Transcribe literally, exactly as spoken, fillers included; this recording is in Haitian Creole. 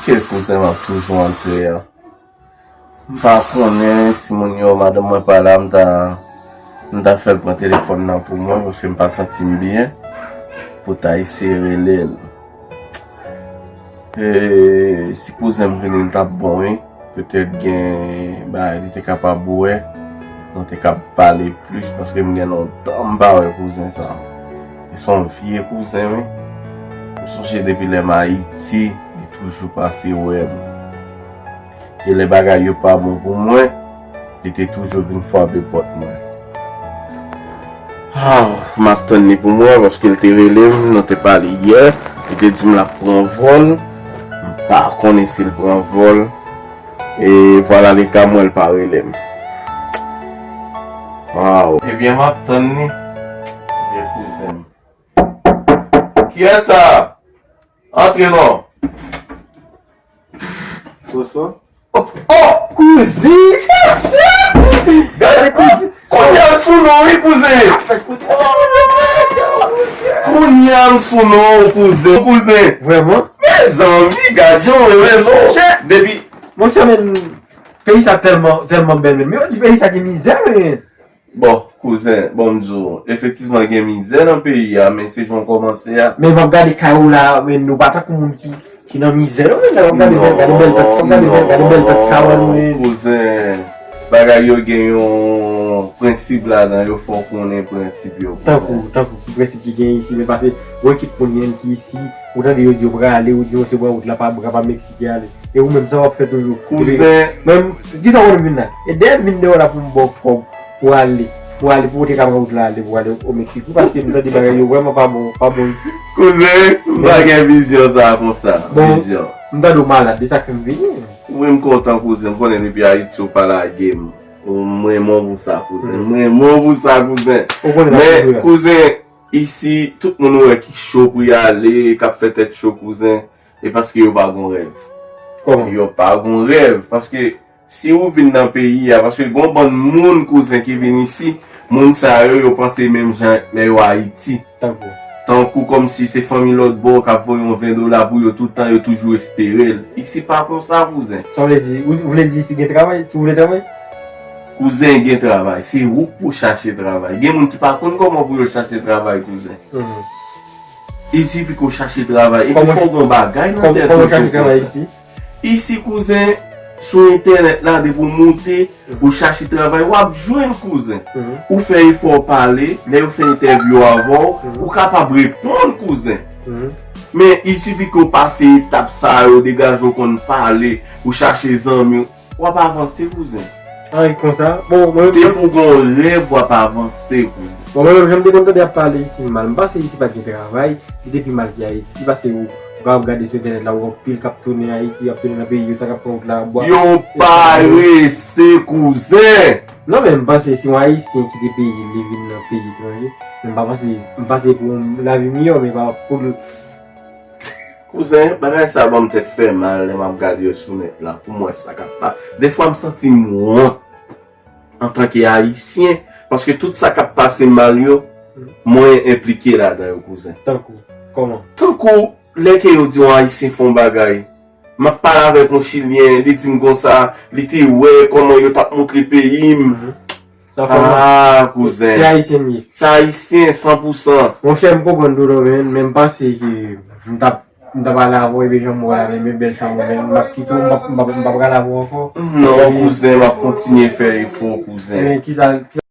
Ke kouzen m ap toujou antre a. M pa konnen, timoun yo, madanm mwen pa la, m ta, m ta fè l pran telefòn nan pou mwen, paske m pa santi m byen, pou ta eseye rele l. E, si kouzen m vini, l t ap bon, wi. Petèt gen bagay li te kapab wè, nou te kab pale plis, paske m gen lontan m pa wè kouzen sa. E se yon vye kouzen, wi. M sonje depi lè m Ayiti, li toujou pase wè m. E lè bagay yo pa bon pou mwen, li te toujou vin frape pòt mwen. Ah, m ap tann li pou m wè, paske l te rele m, nou te pale yè, li te di m l ap pran vòl, m pa konnen si l pran vòl, e vwala le ka m wè l pa rele m. Waw. Ebyen, m ap tann li. Ebyen, kouzen m. Kiyès sa? Antre non. Bonswa. Oh, oh, kouzen! Gade kouzen! Kounye a m sou non, wi, kouzen! Kounye a m sou non, kouzen! Kouzen! Vrèman? Mezanmi, gad jan w rezon! Depi Monchè, men, peyi sa tèlman, tèlman bèl, men. Men yo di peyi sa gen mizè, men. Bon, kouzen, bon, m di w, efektivman, gen mizè nan peyi a, men se jan w kòmanse a. Men w ap gade kay ou la, men nou pa tankou moun ki, ki nan mizè, non, men w ap gade bèl, gade bèl tèt, w ap gade bèl, gade bèl tèt kabann, men. Kouzen, bagay yo gen yon prensip ladan, yo fè w konnen prensip yo, kouzen. Tankou, tankou, ki prensip ki gen isi, men pase, yon ekip moun ki isi, ou tande yo di yo prale, ou di yo se bò wout la, pa, pa, pa Meksik ki ale. E ou menm, sa w ap fè toujou? Kouzen. Menm, kisa w konn vin la? E dèyè m vin deyò la pou m ba w kòb pou ale. Pou ale, pou w te ka pran wout la ale, pou ale o Meksik. Wi, paske m tande bagay yo vrèman pa bon, pa bon isi. Kouzen, m pa gen vizyon sa konsa. Bon, vizyon. M tande w malad, de sa k fè m vini. Wi, m kontan, kouzen. M konnen depi Ayiti ou pa lage m. Ou, m renmen w pou sa, kouzen. M renmen w pou sa, kouzen. Ou konnen m ap toujou la. Men, kouzen, isi, tout moun ou wè ki cho pou y ale, k ap fè tèt cho, kouzen. E paske yo pa gon rèv. Kòman? Yo pa gon rèv. Paske si ou vin nan peyi a, paske gon bann moun, kouzen, ki vin isi, moun sa yo, yo panse menm jan lè yo Ayiti. Tankou? Tankou kòmsi se fanmi lòt bò k ap voye yon ven dola pou yo tout tan, yo toujou espere l. Isi pa konsa, kouzen. Sa vle di, ou, ou vle di isi gen travay, si w vle travay? Kouzen, gen travay. Se ou k pou chache travay. Gen moun ki pa konn kòman pou yo chache travay, kouzen. Mhm. Il sifi ke w chache travay. Epi fò w gen yon bagay nan tèt ou tou, kouzen. Isi, kouzen, sou entènèt la, depi w moute, ou chache travay, w ap jwenn, kouzen. Ou fè efò w pale, lè yo fè entèvyou avè w, ou kapab reponn, kouzen. Men il sifi ke w pase etap sa yo, degaje w konn pale, ou chache zanmi, w ap avanse, kouzen. Anyen konsa. Bon, mwen menm, depi w gen yon rèv, w ap avanse, kouzen. Bon, mwen menm, jan m te konn tande y ap pale isi mal, m panse isi pa t gen travay, li te pi mal ki Ayiti, paske ou, ou kapab gade sou entènèt la, ou anpil k ap tounen Ayiti, y ap tounen nan peyi yo, sa k ap pran wout la, bwa. Yo parese, kouzen! Non, men m panse si yon Ayisyen kite peyi l, li vin nan peyi etranje, men m pa panse, m panse pou yon lavi miyò, men pa pou l Kouzen, bagay sa ban m tèt fè mal lè m ap gade yo sou nèt la, pou m wè sa k ap pa-, defwa m santi m wont antanke Ayisyen, paske tout sa k ap pase mal yo, mwen enplike ladan yo, kouzen. Tankou, kòman? Tankou, lè ke yo di yon Ayisyen fè yon bagay, m ap pale avèk yon Chilyen, li di m konsa, li te wè kòman yo t ap montre peyi m. Ah, kouzen. Se ayisyen li ye. Se ayisyen, san pou san. Monchè, m konprann doulè w, men, men m panse ke m t ap, m t ap ale avè w, epi jan m wè la, men, men bèl chanm ou, men m ap kite w, m p ap, m p ap, m p ap rale avè w ankò. Non, kouzen, m ap kontinye fè efò, kouzen. Men kisa, kisa